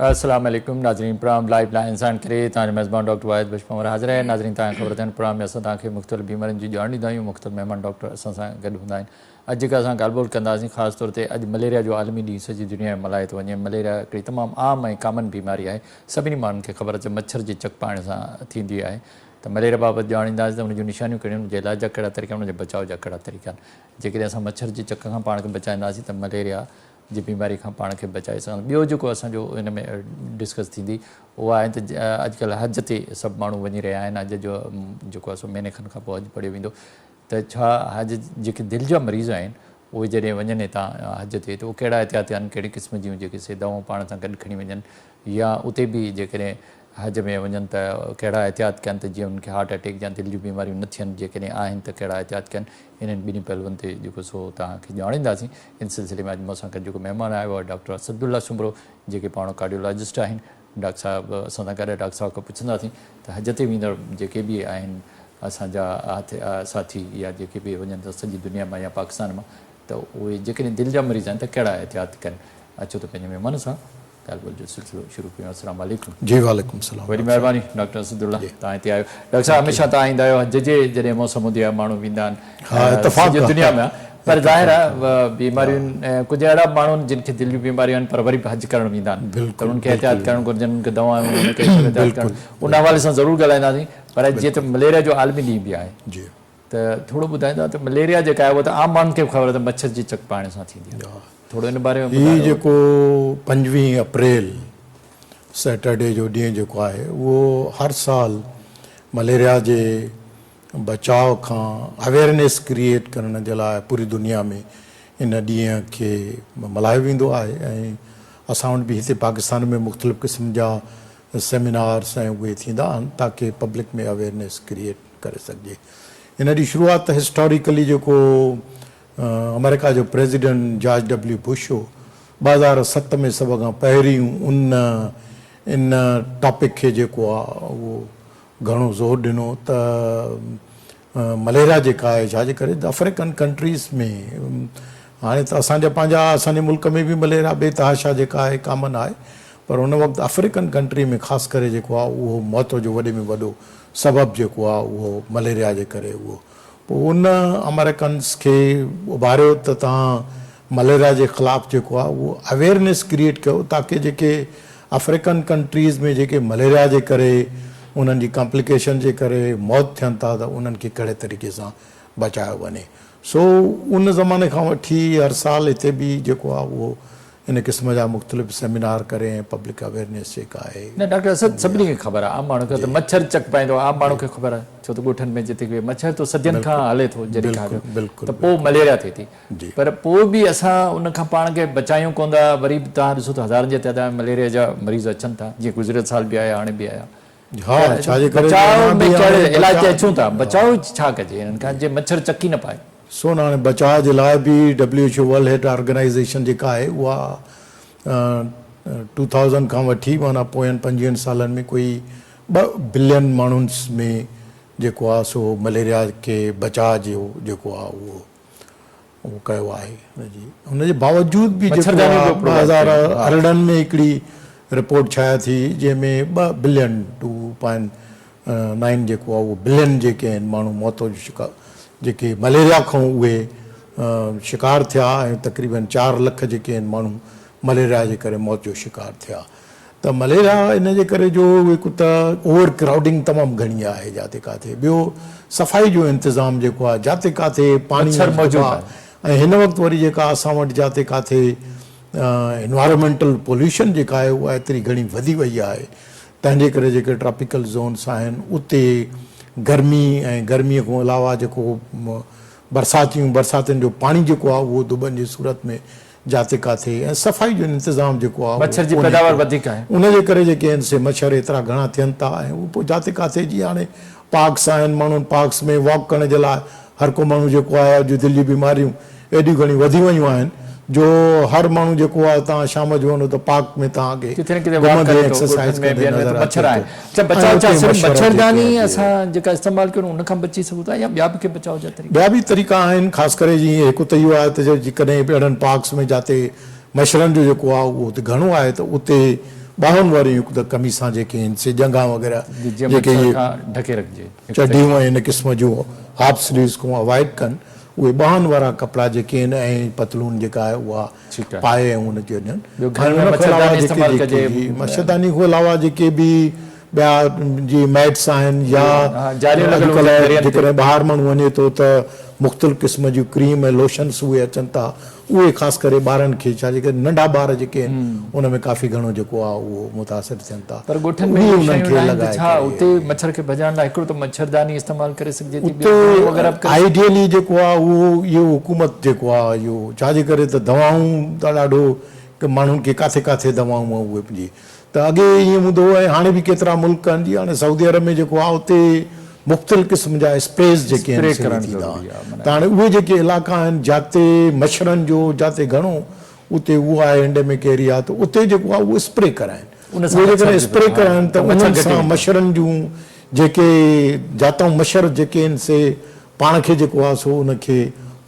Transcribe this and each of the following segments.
السلام عليڪم ناظرين پروگرام لائيف لائن سان ڪري توهان جو ميزبان ڊاڪٽر واحد بخش پنهور حاضر آهي. ناظرين توهان کي خبر اٿن پروگرام ۾ اسان توهان کي مختلف بيمارين جي ڄاڻ ڏيندا آهيون، مختلف مهمان ڊاڪٽر اسان سان گڏ هوندا آهن. اڄ جيڪا اسان ڳالهه ٻولهه ڪنداسين خاص طور تي اڄ مليريا جو عالمي ڏينهن سڄي دنيا ۾ ملهايو ٿو وڃي. مليريا هڪڙي تمام عام ۽ ڪامن بيماري آهي، سڀني ماڻهن کي خبر اٿي مڇر جي چڪ پائڻ سان ٿيندي آهي ته مليريا بابت ڄاڻ ڏينداسين ته ان جون نشانيون ڪهڙيون آهن، ان جي علاج جا ڪهڙا طريقا آهن، ان جي بچاء جا ڪهڙا طريقا آهن. جيڪڏهن اسان مڇر جي چڪ کان پاڻ کي بچائينداسين ته مليريا جي بيماري کان پاڻ کي بچائي سگهنداسين. ٻيو جيڪو اسان جو ان ۾ ڊسڪس ٿيندي اها آهي ته اڄڪلهه حج تي سڀ ماڻهو وڃي رهيا آهن، حج جو جيڪو آهي سو مهيني کن کان پوء حج پڙهيو ويندو ته ڇا حج جيڪي دل جا مريض آهن اهي جڏهن وڃن هتان حج تي ته اهي ڪهڙا احتياط ڪن، ڪهڙي قسم جون جيڪي سي دوائون پاڻ سان گڏ کڻي وڃن يا اتي به جيڪڏهن حج ۾ وڃن ته ڪهڙا احتياط ڪن ته جيئن انهن کي هارٽ اٽيڪ يا دل جون بيماريون نه ٿين، جيڪڏهن آهن ته ڪهڙا احتياط ڪن، انهن ٻنهي پهلوئن تي جيڪو سو توهان کي ڄاڻينداسين. ان سلسلي ۾ اڄ مون سان گڏ جيڪو مهمان آيو اهو آهي ڊاڪٽر اسدالله سومرو جيڪي پاڻ ڪارڊيولاجسٽ آهن. ڊاڪٽر صاحب اسان سان گڏ آهي، ڊاڪٽر صاحب کان پڇنداسين ته حج تي ويندڙ جيڪي به آهن اسان جا ساٿي يا جيڪي به وڃن ٿا سڄي دنيا مان يا پاڪستان مان ته اهي جيڪڏهن دل جا مريض آهن ته ڪهڙا احتياط ڪن. اچو ته پنهنجي مهمان سان ڳالهه ٻولهه جو سلسلو شروع ڪيون. السلام عليڪم. جي وعليڪم السلام. وڏي مهرباني ڊاڪٽر اسد الله توهان هتي آيو. ڊاڪٽر صاحب هميشه توهان ايندا آهيو حج جي جڏهن موسم هوندي آهي ماڻهو ويندا آهن سڄي دنيا ۾ پر ظاهر آهي بيماريون ڪجهه اهڙا به ماڻهو آهن جن کي دل جون بيماريون آهن پر وري به حج ڪرڻ ويندا آهن ته انهن کي احتياط ڪرڻ گهرجن انهن کي دوائون انهن کي احتياط ڪرڻ ان حوالي سان ضرور ڳالهائينداسين پر اڄ جيئن ته مليريا جو عالمي ڏينهن به آهي ته ٿورو ٻڌائيندا ته مليريا جيڪا آهي اها ته عام ماڻهن کي به خبر آهي ته مڇر جي چڪ پائڻ سان ٿيندي آهي ٿورو ان باري ۾ هي ٻڌايو. جيڪو 25 اپريل سيٽرڊي جو ڏينهن جيڪو آهي اهو هر سال مليريا جي بچاء کان اويئرنيس ڪريئيٽ ڪرڻ جي لاء پوري دنيا ۾ ان ڏينهن کي ملهايو ويندو آهي ۽ اسان وٽ به هتي پاڪستان ۾ مختلف قسم جا سيمينارس ۽ اهي ٿيندا آهن تاڪه پبلڪ ۾ اويئرنيس ڪريئيٽ ڪري سگهجي. ان جي شروعات ته هسٽاريڪلي جيڪو آمريڪا جو پريزيڊنٽ جارج ڊبليو بش هو 2007 ۾ سڀ کان پهريون ان ان ٽاپڪ کي جيڪو آ اهو گهڻو زور ڏنو ته مليريا جيڪا آهي ڇا جي ڪري افريڪن ڪنٽريز ۾ هاڻي ته اسان جا پنهنجا اسان جي ملڪ ۾ به مليريا بي تحاشا جيڪا آهي ڪامن آهي پر ان وقت افريڪن ڪنٽري ۾ خاص ڪري جيڪو آهي اهو موت جو وڏي ۾ وڏو سبب جيڪو آهي اهو مليريا جي ڪري اهو پوء ان آمريڪنس کي اڀاريو ته توهان مليريا جي خلاف جيڪو آهي اهو اويئرنيس ڪريئيٽ ڪيو تاڪه جيڪي آفريڪن ڪنٽريز ۾ جيڪي مليريا جي ڪري انهن جي ڪامپليڪيشن جي ڪري موت ٿين ٿا ته انهن کي ڪهڙي طريقي سان بچايو وڃي سو ان زماني کان وٺي هر سال هتي به جيڪو آهي اهو ان قسم جا مختلف سيمينار ڪري ۽ پبلڪ اويئرنيس جيڪا آهي. نه ڊاڪٽر اسد سڀني کي خبر آهي عام ماڻهو کي ته مڇر چڪ پائيندو آهي عام ماڻهو کي خبر آهي ڇو ته ڳوٺن ۾ جتي به مڇر ته صدين کان هلي ٿو جڏهن کان ته پوء مليريا ٿئي ٿي پر پوء به اسان ان کان پاڻ کي بچايون ڪونه ٿا وري به توهان ڏسو ته هزارن جي تعداد ۾ مليريا جا مريض اچن ٿا جيئن گذريل سال به آيا هاڻي به آيا ها ڇا جي ڪري بچاء ۾ ڪهڙي علاج تي اچون ٿا بچاء ڇا ڪجي انهن کان جي مڇر چڪي نه پائي. سو نه هاڻي بچاء جي لاء به W H O world health organisation جيڪا آهي اها ٽو ٿائوزنڊ کان وٺي معنيٰ پوين 25 سالن ۾ ڪوئي 2 بلين ماڻهن ۾ جيڪو آهي سو مليريا کي بچاء جو جيڪو آهي اهو اهو ڪيو آهي ان جي ان جي باوجود به جيڪو آهي 2018 ۾ هڪڙي رپورٽ شايع ٿي جنهن ۾ 2 بلين 2.9 جيڪو آهي اهو بلين جيڪي آهن ماڻهو موت جو شڪار جيڪي مليريا کان اهي شڪار ٿيا ۽ تقريبن 4 لک جيڪي آهن ماڻهو مليريا جي ڪري موت جو شڪار ٿيا. ته مليريا ان جي ڪري جو هڪ ته اوور ڪرائوڊنگ تمام گهڻي آهي جاتي ڪاٿي ٻيو صفائي جو انتظام جيڪو آهي جاتي ڪاٿي پاڻي مڇر موجود آهن. ۽ هن وقت وري جيڪا اسان وٽ جاتي ڪاٿي انوائرمينٽل پوليوشن جيڪا آهي اها ايتري گهڻي وڌي وئي آهي تنهن جي ڪري جيڪي ٽراپيڪل زونس آهن اتي گرمي ۽ گرمي کان علاوه جيڪو برساتيون برساتين جو پاڻي جيڪو آهي اهو ڌٻن جي صورت ۾ جاتي ڪاٿي ۽ صفائي جو انتظام جيڪو آهي مڇر جي پيداوار وڌيڪ آهي. ان جي ڪري جيڪي آهن سي مڇر ايترا گهڻا ٿين ٿا ۽ اهي پوء جاتي ڪاٿي جيئن هاڻي پارڪس آهن ماڻهن پارڪس ۾ واڪ ڪرڻ جي لاء هر ڪو ماڻهو جيڪو آهي اڄ دل جون بيماريون ايڏيون گهڻيون وڌي ويون آهن جو هر ماڻهو جيڪو آهي توهان شام جو وڃو ته پارڪ ۾ توهان کي ڪٿي نه ڪٿي واڪ گهمندي ڪري ٿو ايڪسرسائز ڳوٺن ۾ ڪندي ٻين ۾ ته نظر مڇر اچي آهن ٿو اڇا بچاء ۽ ڇا اتي صرف مڇر مڇرداني جيڪي آهن اسان جيڪا استعمال ڪريون ان کان بچي سگهون ٿا يا ٻيا به ڪي بچاء جا طريقا. ٻيا به طريقا آهن خاص ڪري جيئن هڪ ته اهو آهي ته جيڪڏهن اهڙن پارڪس ۾ جاتي مڇرن جو جيڪو آهي اهو اتي گهڻو آهي ته اتي ٻانهن واريون هڪ ته قميصان جيڪي آهن سي ڄنگهان وغيره جيئن جيڪي مڇر اهي کان ڍڪي رکجي. چڍيون ۽ ان قسم جون هاف سليوز کان اوائڊ ڪن اهي ٻانهن وارا ڪپڙا جيڪي آهن ۽ پتلون جيڪا آهي اها پائي ۽ ان جي ڏين ٻيو ۽ گهر ۾ ان کان علاوه مڇرداني جيڪي استعمال جيڪي ڪجي. جي مڇرداني کان علاوه جيڪي به ٻيا جي ميٽس آهن يا جاليون لڳل هجن اڄڪلهه درين تي. جيڪڏهن ٻاهر ماڻهو وڃي ٿو ته مختلف قسم جون ڪريم ۽ لوشنس اهي اچن ٿا اهي خاص ڪري ٻارن کي ڇا جي ڪري ننڍا ٻار جيڪي آهن ان ۾ ڪافي گهڻو جيڪو آهي اهو متاثر ٿين ٿا پر ڳوٺن ۾ اهي اهي انهن شيون کي ناهن ته لڳائي ڇا ڪري اتي مڇر کي ڀڄائڻ لاء هڪڙو ته مڇرداني استعمال ڪري سگهجي ٿي ٻيو گوريون وغيره به اتي ڪري آئيڊيلي جيڪو آهي اهو اهو حڪومت جيڪو آهي اهو ڇا جي ڪري ته دوائون ته ڏاڍو ماڻهن کي ڪاٿي ڪاٿي دوائون اهي جي ته اڳي ائين هوندو هو ۽ هاڻي به ڪيترا ملڪ آهن جيئن هاڻي سعودي عرب ۾ جيڪو آهي اتي مختلف قسم جا اسپريز جيڪي آهن سي ٿيندا آهن ته هاڻي اهي جيڪي علائقا آهن جاتي مڇرن جو جاتي گهڻو اتي اهو آهي انڊيمڪ ايريا ته اتي جيڪو آهي اهو اسپري ڪرائن اهي جيڪڏهن اسپري ڪرائن ته انهن سان مڇرن جون جيڪي جاتئون مڇر جيڪي آهن سي پاڻ کي جيڪو آهي سو ان کي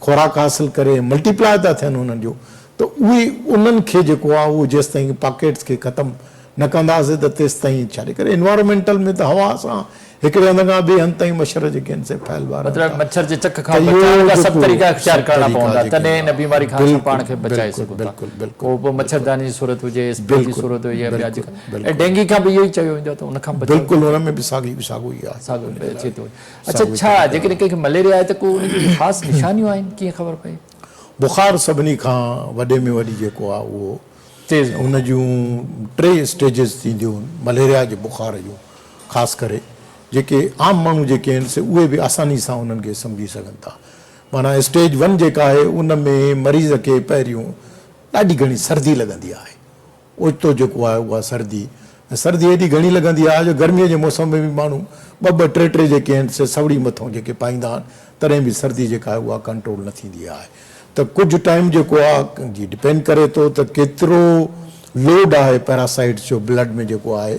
خوراڪ حاصل ڪري ملٽيپلاء ٿا ٿين انهن جو ته اهي انهن کي جيڪو آهي اهو جيستائين پاڪيٽس کي ختم نه ڪنداسين ته تيستائين ڇا جي ڪري انوائرمينٽل ۾ ته هوا سان هڪڙي هنڌ کان ٻئي هنڌ تائين مڇر جيڪي آهن سي ڦهلبا رهن مطلب ٿا مڇر جي چڪ ته کان اهو بچائڻ جا سڀ جيڪو طريقا اختيار سڀ ڪرڻا طريقا پوندا جيڪي تڏهن آهن ان بيماري کان اسان بلڪل پاڻ کي بچائي بلڪل سگهون ٿا بلڪل بلڪل پوء پوء بلڪل مڇرداني جي صورت هجي اسپري جي بلڪل صورت هجي يا ٻيا بلڪل جيڪا ۽ بلڪل ڊينگي کان به اهو ئي چيو ويندو آهي ته ان کان بچاء بلڪل ان ۾ به ساڳي ساڳو ئي آهي ساڳو ان جي لاء اچي ٿو اڇا ساڳو ئي ڇا طريقو جيڪڏهن آهي. ڪنهن کي مليريا آهي ته ڪو ان جون خاص نشانيون آهن ڪيئن خبر پئي؟ بخار سڀني کان وڏي ۾ وڏي جيڪو آهي اهو تيز ان جون ٽي اسٽيجز ٿينديون آهن مليريا جي بخار جون خاص ڪري جيڪي عام ماڻهو جيڪي آهن سي اهي به آساني سان انهن کي سمجهي سگهن ٿا معنيٰ اسٽيج ون جيڪا آهي ان ۾ مريض کي پهريون ڏاڍي گهڻي سردي لڳندي آهي اوچتو جيڪو آهي اها سردي ۽ سردي ايڏي گهڻي لڳندي آهي جو گرميء جي موسم ۾ به ماڻهو ٻه ٻه ٽي ٽي جيڪي آهن سي سوڙي مٿئون جيڪي پائيندا آهن تڏهن به سردي جيڪا آهي اها ڪنٽرول نه ٿيندي آهي ته ڪجهه ٽائيم جيڪو آهي جي ڊپينڊ ڪري ٿو ته ڪيترو لوڊ آهي پيراسائيٽس جو بلڊ ۾ جيڪو آهي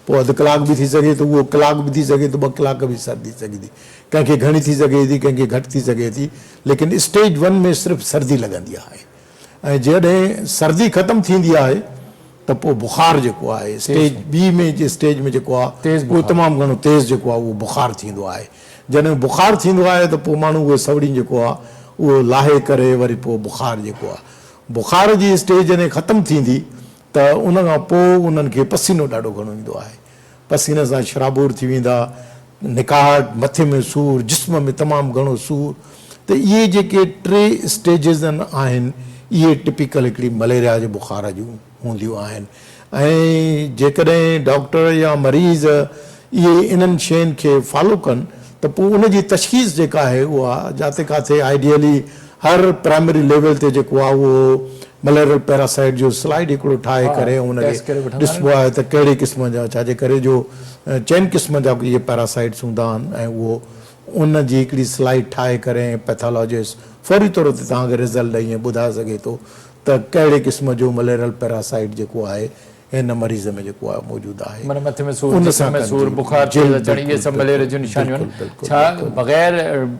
پوء اڌ ڪلاڪ به ٿي سگهي ٿو اهو ڪلاڪ به ٿي سگهي ٿو ٻه ڪلاڪ به سردي سگهي ٿي ڪنهن کي گهڻي ٿي سگهي ٿي ڪنهن کي گهٽ ٿي سگهي ٿي ليڪن اسٽيج ون ۾ صرف سردي لڳندي آهي ۽ جڏهن سردي ختم ٿيندي آهي ته پوء بخار جيڪو آهي اسٽيج ٻي ۾ اسٽيج ۾ جيڪو آهي اهو تمام گهڻو تيز جيڪو آهي اهو بخار ٿيندو آهي جڏهن بخار ٿيندو آهي ته پوء ماڻهو اهي سوڙين جيڪو آهي اهو لاهي ڪري وري پوء بخار جيڪو آهي بخار جي اسٽيج جڏهن ختم ٿيندي ته ان کان پوء انهن کي پسينو ڏاڍو گهڻو ايندو آهي پسيني سان شرابور ٿي ويندا، نڪاهٽ، مٿي ۾ سور، جسم ۾ تمام گهڻو سور ته اهي جيڪي ٽي اسٽيجز آهن اهي ٽپيڪل هڪڙي مليريا جي بخار جون هونديون آهن ۽ جيڪڏهن ڊاڪٽر يا مريض اهي انهن شين کي فالو ڪن ته پوء ان جي تشخيص جيڪا آهي اها جاتي ڪاٿي آئيڊيلي هر پرائمري ليول تي جيڪو آهي اهو مليرل پيراسائيٽ جو سلائيڊ هڪڙو ٺاهي ڪري ان کي ڏسبو آهي ته ڪهڙي قسم جا ڇا جي ڪري جو چئن قسم جا اهي پيراسائيٽس هوندا آهن ۽ اهو ان جي هڪڙي سلائيڊ ٺاهي ڪري ۽ پيٿالاجسٽ فوري طور تي توهان کي رزلٽ ڏئي ۽ ٻڌائي سگهي ٿو ته ڪهڙي قسم جو مليرل پيراسائيٽ جيڪو آهي هن مريض ۾ جيڪو آهي موجود آهي. معنيٰ مٿي ۾ سور، ان جسم سان ۾ سور، ڪنجي بخار جي تيز اچڻ اهي بلڪل سڀ مليريا بلڪل جون نشانيون بلڪل آهن. بلڪل ڇا بلڪل. بغير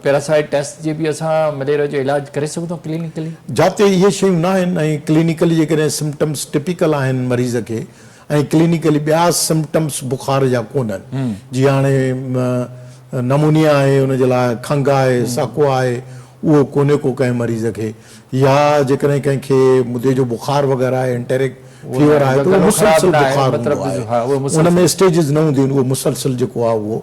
پيراسائيٽ ٽيسٽ جي به اسان مليريا جو علاج ڪري سگهون ٿا ڪلينيڪلي؟ جاتي اهي شيون نه آهن ۽ ڪلينيڪلي جيڪڏهن سمپٽمس ٽپيڪل آهن مريض کي ۽ ڪلينيڪلي ٻيا سمپٽمس بخار جا ڪونهن جيئن هاڻي نمونيا آهي ان جي لاء کنگهه آهي ساڪو آهي اهو ڪونهي ڪو ڪنهن مريض کي يا جيڪڏهن ڪنهن کي مدي جو بخار وغيره آهي انٽيرڪ فيور آهي ته اهو مسلسل بخار هوندو آهي ان ۾ اسٽيجز نه هونديون آهن اهو مسلسل جيڪو آهي اهو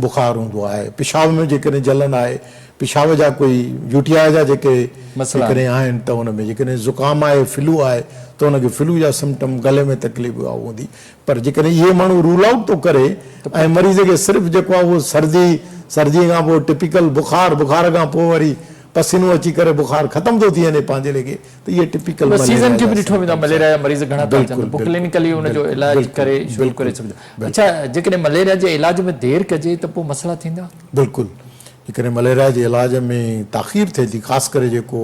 بخار هوندو آهي پيشاب ۾ جيڪڏهن جلن آهي پيشاب جا ڪوئي يو ٽي آء جا جيڪي جيڪڏهن آهن ته ان ۾ جيڪڏهن زڪام آهي فلو آهي ته ان کي فلو جا سمپٽم گلي ۾ تڪليف اها هوندي پر جيڪڏهن اهي ماڻهو رول آئوٽ ٿو ڪري ۽ مريض کي صرف جيڪو آهي اهو سردي سردي کان پوء ٽپيڪل بخار بخار کان پوء وري پسينو اچي ڪري بخار ختم ٿو ٿي وڃي پنهنجي ليکي ته اهي ٽپيڪل مليريا سيزن کي جا به ڏٺو ويندو آهي سمپٽمس مليريا جا آهن. مريض گهڻا ٿا اچن بلڪل ته پوء بلڪل ڪلينيڪلي ان جو بلڪل علاج بلڪل ڪري شروع ڪري بلڪل سگهجي ٿو. بلڪل اڇا جيڪڏهن مليريا جي علاج ۾ دير ڪجي ته پوء مسئلا ٿيندا؟ بلڪل جيڪڏهن مليريا جي علاج ۾ تاخير ٿئي ٿي خاص ڪري جيڪو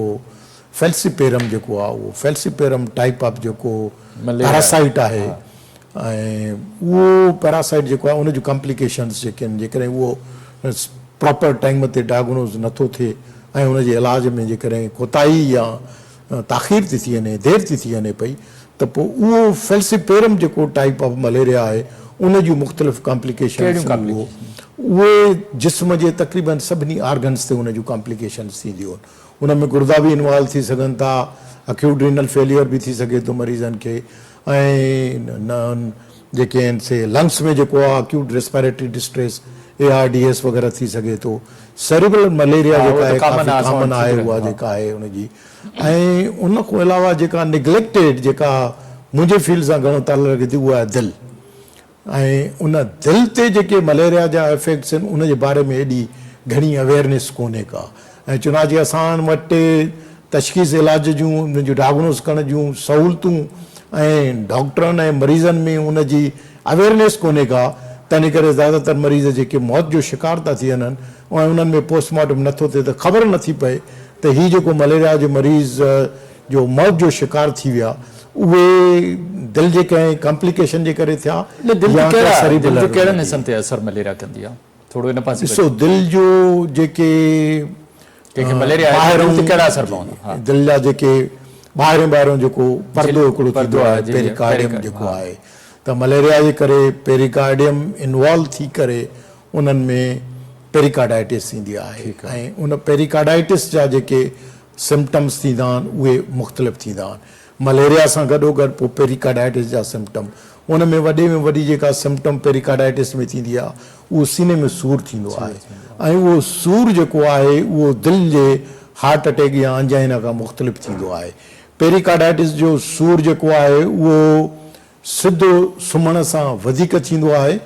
فيلسيپيرم جيڪو آهي اهو فيلسيپيرم ٽائيپ آف جيڪو مليريا پيراسائيٽ آهي ۽ اهو پيراسائيٽ جيڪو آهي ان جون ڪمپليڪيشنس جيڪي آهن جيڪڏهن اهو پراپر ٽائيم تي ڊائگنوز نٿو ٿئي ۽ ان جي علاج ۾ جيڪڏهن ڪوتاهي يا تاخير ٿي ٿي وڃي دير ٿي ٿي وڃي پئي ته پوء اهو فيلسيپيرم جيڪو ٽائيپ آف مليريا آهي ان جون مختلف ڪامپليڪيشنس اهو اهي جسم جي تقريبن سڀني آرگنس تي ان جون ڪامپليڪيشنس ٿينديون ان ۾ گردا به انوالو ٿي سگهن ٿا اڪيوٽ رينل فيليئر به ٿي سگهي ٿو مريضن کي ۽ جيڪي آهن سي لنگس ۾ جيڪو آهي acute respiratory distress A R D S وغيره ٿي سگهي ٿو سيريبرل مليريا جيڪا آهي ڪافي ڪامن آهي اها جيڪا آهي ان جي ۽ ان کان علاوه جيڪا نگليڪٽيڊ جيڪا منهنجي فيلڊ سان گهڻو تعلق رکي ٿي اها آهي دل ۽ ان دل تي جيڪي مليريا جا افيڪٽس آهن ان جي باري ۾ ايڏي گهڻي اويئرنيس ڪونهي ڪا ۽ چنانچه اسان وٽ تشخيص علاج جون ان جون ڊائگنوز ڪرڻ جون سهولتون ۽ ڊاڪٽرن ۽ مريضن ۾ ان جي اويئرنيس ڪونهي ڪا تنهن ڪري زياده تر مريض جيڪي موت جو شڪار ٿا ٿي وڃن ۽ انهن ۾ پوسٽ مارٽم نٿو ٿئي ته خبر نٿي پئي ته هي جيڪو مليريا جو مريض جو موت جو شڪار ٿي ويا اهي دل جي ڪنهن ڪمپليڪيشن جي ڪري ٿيا نه دل يا تي ڪنهن ڪهڙا دل سريبلر تي ڪهڙن حصن تي اثر مليريا ڪندي آ ٿورو ان پاسي ڏسو دل جو جيڪي ڪنهن کي مليريا آهي ته دل تي ڪهڙا اثر پوندا ها دل جا جيڪي ٻاهريون ٻاهريون جيڪو پردو هڪڙو پردو ٿيندو آهي آهي جي جي پيريڪارڊيم پيريڪارڊيم جيڪو ها آهي ته مليريا جي ڪري پيريڪارڊيم انوالو ٿي ڪري انهن ۾ پيريڪارڊائٽس ٿيندي آهي ۽ ان پيريڪارڊائٽس جا جيڪي سمپٽمس ٿيندا آهن اهي مختلف ٿيندا آهن. مليريا سان گڏوگڏ پوء پيريڪارڊائٽس جا سمپٽم ان ۾ وڏي ۾ وڏي جيڪا سمپٽم پيريڪارڊائٽس ۾ ٿيندي آهي اهو سيني ۾ سور ٿيندو آهي ۽ اهو سور جيڪو آهي اهو دل جي هارٽ اٽيڪ يا انجائنا کان مختلف ٿيندو آهي. پيريڪارڊائٽس جو سور جيڪو آهي اهو سڌو سمهڻ سان وڌيڪ ٿيندو آهي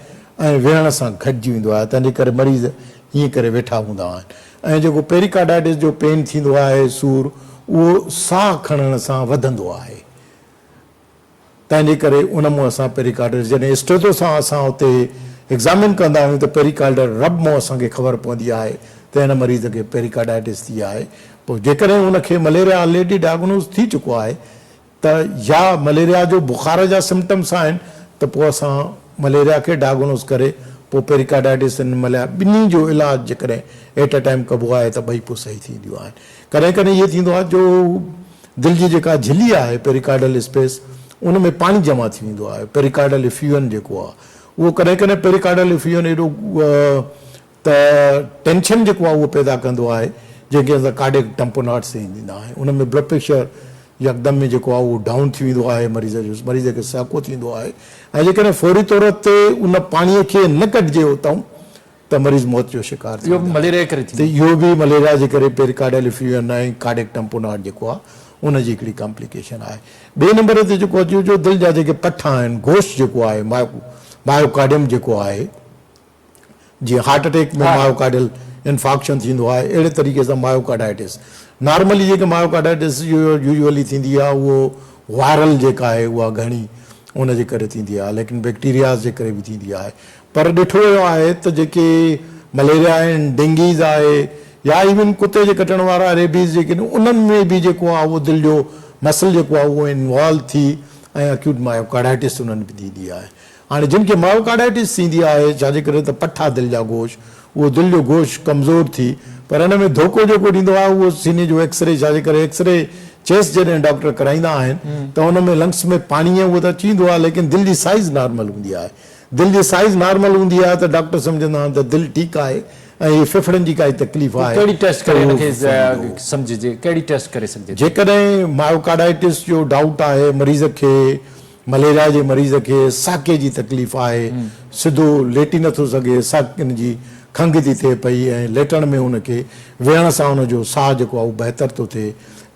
۽ ويهڻ سان گهٽجي ويندو آهي تنهن جي ڪري مريض ائين ڪري ويٺا هوندا آهن ۽ جيڪو پيريڪارڊائٽس جو پين ٿيندو آهي سور اهو ساهه کڻڻ سان وڌندو آهي تنهن جي ڪري ان مون اسان پيريڪارڊائٽس جڏهن اسٽيٿو سان اسان اتي ايگزامن ڪندا آهيون ته پيريڪارڊل رب مون اسان کي خبر پوندي آهي ته هن مريض کي پيريڪارڊائٽس ٿي آهي پوء جيڪڏهن ان کي مليريا آلريڊي ڊائگنوز ٿي چڪو آهي ته يا مليريا جو بخار جا سمپٽمس آهن ته پوء اسان مليريا کي ڊائگنوز ڪري پوء پيريڪارڊائٽس ۽ مليا ٻنهي جو علاج جيڪڏهن ايٽ ا ٽائيم ڪبو آهي ته ٻئي پوء صحيح ٿي وينديون آهن. ڪڏهن ڪڏهن اهي ٿيندو آهي جو دل جي جيڪا جهلي آهي پيريڪارڊل اسپيس ان ۾ پاڻي جمع ٿي ويندو آهي پيريڪارڊل افيوئن جيڪو آهي اهو ڪڏهن ڪڏهن پيريڪارڊل افيوئن ايڏو ته ٽينشن جيڪو آهي اهو پيدا ڪندو آهي جنهن کي اسان ڪارڊيڪ ٽمپوناڊ چئيندا آهيون ان ۾ بلڊ پريشر يڪدم ۾ جيڪو آهي اهو ڊائون ٿي ويندو آهي مريض جو مريض کي سهڪو ٿيندو آهي ۽ جيڪڏهن فوري طور تي ان پاڻي کي نه ڪڍجي اتان ته مريض موت جو شڪار ٿي اهو به مليريا جي ڪري ٿيندو اهو به مليريا جي ڪري پيريڪارڊل افيوئن ۽ ڪارڊيڪ ٽمپوناڊ جيڪو آهي ان جي هڪڙي ڪامپليڪيشن آهي ٻئي نمبر تي جيڪو اچي جو دل جا جيڪي پٺا آهن گوشت جيڪو آهي مايوڪارڊيم جيڪو آهي جيئن هارٽ اٽيڪ ۾ مايوڪارڊل انفارڪشن ٿيندو آهي اهڙي طريقي سان مايوڪارڊائٽس نارملي جيڪي مايوڪارڊائٽس يوزولي ٿيندي آهي اهو وائرل جيڪا آهي اها گهڻي ان جي ڪري ٿيندي آهي ليڪن بيڪٽيرياز جي ڪري به ٿيندي آهي پر ڏٺو ويو آهي ته جيڪي مليريا آهن ڊينگيز آهي يا ايون ڪتي جي ڪٽڻ وارا ريبيز جيڪي آهن انهن ۾ به جيڪو آهي اهو دل جو مسل جيڪو آهي اهو انوالو ٿي ۽ اڪيوٽ مايوڪارڊائٽس انهن ۾ ٿيندي آهي هاڻي جن کي مايوڪارڊائٽس ٿيندي آهي، ڇا جي ڪري ته پٺا دل جا گوشت، اهو دل جو گوشت ڪمزور ٿي، پر ان ۾ ڌوڪو جيڪو ڏيندو آهي اهو سيني جو ايڪسري، ڇا جي ڪري ايڪسري چيسٽ جڏهن ڊاڪٽر ڪرائيندا آهن ته ان ۾ لنگس ۾ پاڻي اهو ته اچي ويندو آهي ليڪن دل جي سائيز نارمل هوندي آهي. دل جي سائيز نارمل هوندي آهي ته ڊاڪٽر سمجهندا آهن ته دل ٺيڪ آهي ۽ هي ڦڦڙن جي ڪائي تڪليف پوء آهي ڪهڙي ٽيسٽ ته ڪري ان اهو کي ڦڦڙن جو. سمجهجي، ڪهڙي ٽيسٽ ڪري سگهجي ٿي؟ جيڪڏهن مايوڪارڊائٽس جو ڊائوٽ آهي مريض کي مليريا جي مريض کي ساڪي جي تڪليف آهي، سڌو ليٽي نٿو سگهي، ساڪن جي کنگهه ٿي ٿئي پئي ۽ ليٽڻ ۾ هن کي ويهڻ سان هن جو ساهه جيڪو آهي اهو بهتر ٿو ٿئي،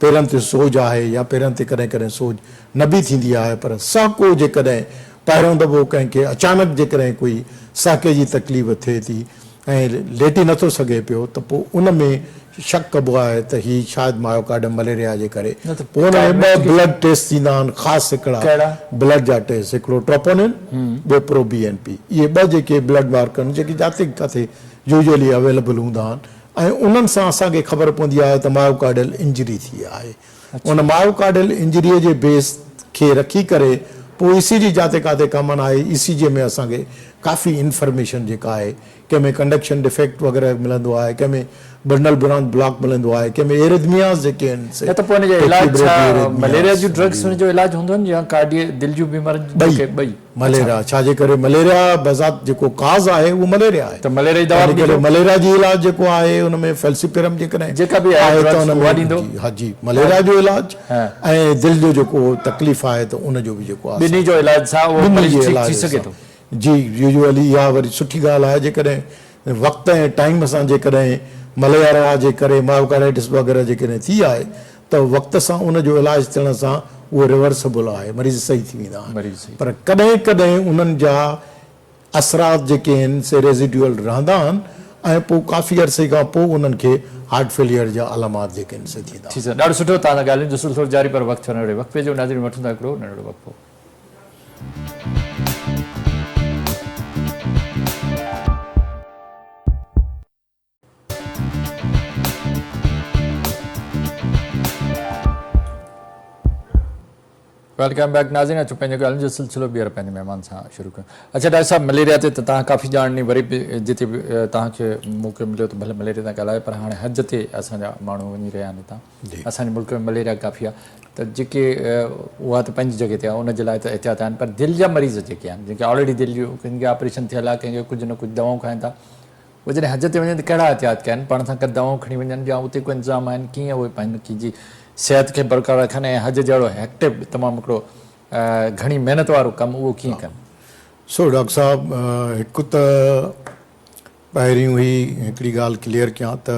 پيرن تي سوڄ آهي يا پيرن تي ڪڏهن ڪڏهن سوڄ نه به ٿيندي آهي پر سهڪو جيڪڏهن پهريون دفعو ڪنهن کي اچانڪ جيڪڏهن ڪوئي سهڪي جي تڪليف ٿئي ٿي ۽ ليٽي نٿو سگهي پيو ته پوء ان ۾ شڪ ڪبو آهي ته هي شايد مايوڪارڊم مليريا جي ڪري پوء ان ۾ ٻه بلڊ ٽيسٽ ٿيندا آهن خاص هڪڙا بلڊ جا ٽيسٽ هڪڙو ٽروپونين ٻيو پرو بي اين پي اهي ٻه جيڪي بلڊ مارڪر جيڪي جاتي ڪاٿي يوزولي اويليبل هوندا آهن ۽ انهن سان اسان کي خبر پوندي آهي ته مايوڪارڊل انجري ٿي آهي ان مايوڪارڊل انجريء جي بيس کي رکي ڪري پوء اي سي جي جاتي ڪاتي ڪامن آهي اي سي جي ۾ اسان کي ڪافي انفرميشن جيڪا آهي ڪنهن ۾ ڪنڊڪشن ڊفيڪٽ وغيره ملندو آهي ڪنهن ۾ برنل برانچ بلاڪ ملندو آهي ڪنهن ۾ ايرٿمياز جيڪي آهن سي نه ته پوء ان جو علاج ڇا مليريا جون ڊرگس ان جو علاج هوندو آهن يا ڪارڊي دل جون بيمارين جون ٻئي مليريا ڇا جي ڪري مليريا بذات جيڪو ڪاز آهي اهو مليريا آهي ته مليريا جي دوا به ڏيندو مليريا جي علاج جيڪو آهي ان ۾ فيلسيپيرم جيڪڏهن جيڪا به آهي ته ان ۾ ڏيندو ها جي مليريا جو علاج ۽ دل جو جيڪو تڪليف آهي ته ان جو به جيڪو آهي ٻنهي جو علاج سان اهو مريض ٺيڪ ٿي سگهي ٿو. جي يوزوالي اها وري سٺي ڳالهه آهي جيڪڏهن وقت ۽ ٽائيم سان جيڪڏهن مليريا جي ڪري مايوڪارڊائٽس وغيره جيڪڏهن ٿي آهي ته وقت سان ان جو علاج ٿيڻ سان اهو ريورسبل آهي مريض صحيح ٿي ويندا آهن پر ڪڏهن ڪڏهن انهن جا اثرات جيڪي آهن سي ريزيڊيول رهندا آهن ۽ پوء ڪافي عرصي کان پوء انهن کي هارٽ فيليئر جا علامات جيڪي آهن سي ٿيندا آهن. ڏاڍو سٺو توهان سان ڳالهين جو سلسلو جاري پر وقت ٿيو ننڍڙي وقفي جو ناظرين وٺون ٿا هڪڙو ننڍڙو وقفو. Welcome back ناظرين اچو پنهنجي ڳالهين جو سلسلو ٻيهر پنهنجي مهمان سان شروع ڪيون اچا ڊاڪٽر صاحب مليريا تي ته توهان ڪافي ڄاڻ ڏني وري به جتي به توهان کي موقعو مليو ته ڀلي مليريا تان ڳالهايو پر هاڻي حج تي اسان جا ماڻهو وڃي رهيا آهن هتان اسان جي ملڪ ۾ مليريا ڪافي آهي ته جيڪي اها ته پنهنجي جڳهه تي آهي ان جي لاء ته احتياط آهن پر دل جا مريض جيڪي آهن جن کي آلريڊي دل جو ڪن کي آپريشن ٿيل آهي ڪنهن کي ڪجهه نه ڪجهه دوائون کائن ٿا اهي جڏهن حج تي وڃن ته ڪهڙا احتياط ڪن پاڻ سان گڏ دوائون کڻي وڃن يا اتي ڪو انتظام آهن ڪيئن اهي پنهنجي صحت کي برقرار رکن ۽ حج جهڙو هيڪٽو تمام هڪڙو گهڻي محنت وارو ڪم اهو ڪيئن ڪن؟ سو ڊاڪٽر صاحب هڪ ته پهريون هي هڪڙي ڳالهه ڪليئر ڪيان ته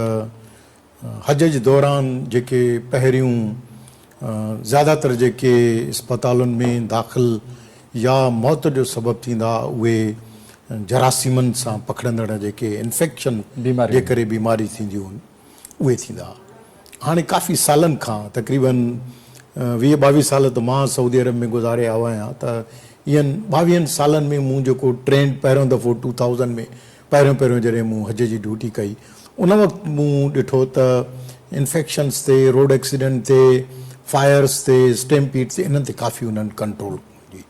حج جي دوران جيڪي پهريون زياده تر جيڪي اسپتالن ۾ داخل يا موت جو سبب ٿيندا اهي جراثيمن سان پکڙندڙ جيڪي انفيڪشن جي ڪري بيماري ٿينديون آهن اهي ٿيندا. هاڻي ڪافي سالن کان تقريبن 20 22 سال ته مان سعودي عرب ۾ گذاري آيو آهيان ته اهن 22 سالن ۾ مون جيڪو ٽرينڊ پهريون دفعو 2000 ۾ پهريون پهريون جڏهن مون حج جي ڊيوٽي ڪئي ان وقت مون ڏٺو ته انفيڪشنس تي، روڊ ايڪسيڊنٽ تي، فائرس تي، اسٽيمپيڊ تي انهن تي ڪافي انهن ڪنٽرول جي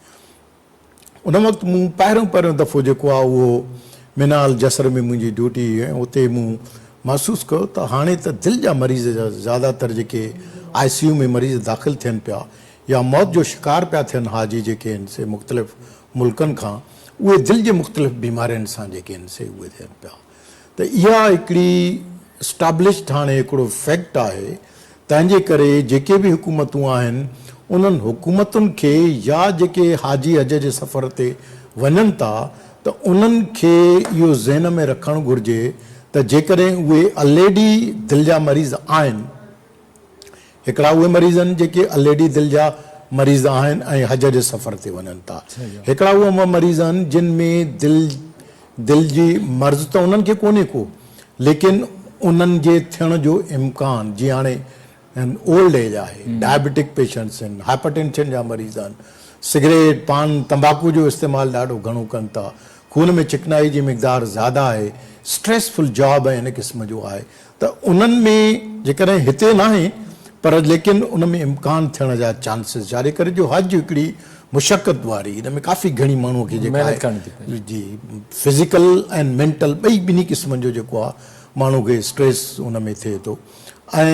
ان وقت مون پهريون پهريون دفعو جيڪو آهي اهو منيٰ الجسر ۾ منهنجي ڊيوٽي هئي ۽ اتي مون محسوس ڪيو ته هاڻي ته دل جا مريض جا زياده تر جيڪي آء سي يو ۾ مريض داخل ٿين پيا يا موت جو شڪار پيا ٿين حاجي جيڪي آهن سي مختلف ملڪن کان اهي دل جي مختلف بيمارين سان جيڪي آهن سي اهي ٿين پيا ته اها هڪڙي اسٽابلشڊ هاڻي هڪڙو فيڪٽ آهي تنهن جي ڪري جيڪي به حڪومتون آهن انهن حڪومتن کي يا جيڪي حاجي حج جي سفر تي وڃن ٿا ته انهن کي اهو ذهن ۾ رکڻ گهرجي ته جيڪڏهن اهي الريڊي دل جا مريض آهن هڪڙا اهي مريض آهن جيڪي الريڊي دل جا مريض آهن ۽ حج جي سفر تي وڃن ٿا. هڪڙا اهي مريض آهن جن ۾ دل دل جي مرض ته انهن کي ڪونهي ڪو ليڪن انهن جي ٿيڻ جو امڪان جيئن هاڻي اولڊ ايج آهي، ڊائبيٽڪ پيشنٽس آهن، هائپر ٽينشن جا مريض آهن، سگريٽ، پان، تمباڪو جو استعمال ڏاڍو گهڻو ڪن ٿا، خون ۾ چڪنائي جي مقدار زياده آهي، اسٽريس فل جاب ۽ ان قسم جو آهي ته انهن ۾ جيڪڏهن هتي ناهي پر ليڪن ان ۾ امڪان ٿيڻ جا چانسز جاري ڪري جو حج هڪڙي مشقت واري ان ۾ ڪافي گهڻي ماڻهو کي جيڪا آهي جي فزيڪل ۽ مينٽل ٻئي ٻنهي قسمن جو جيڪو آهي ماڻهو کي اسٽريس ان ۾ ٿئي ٿو ۽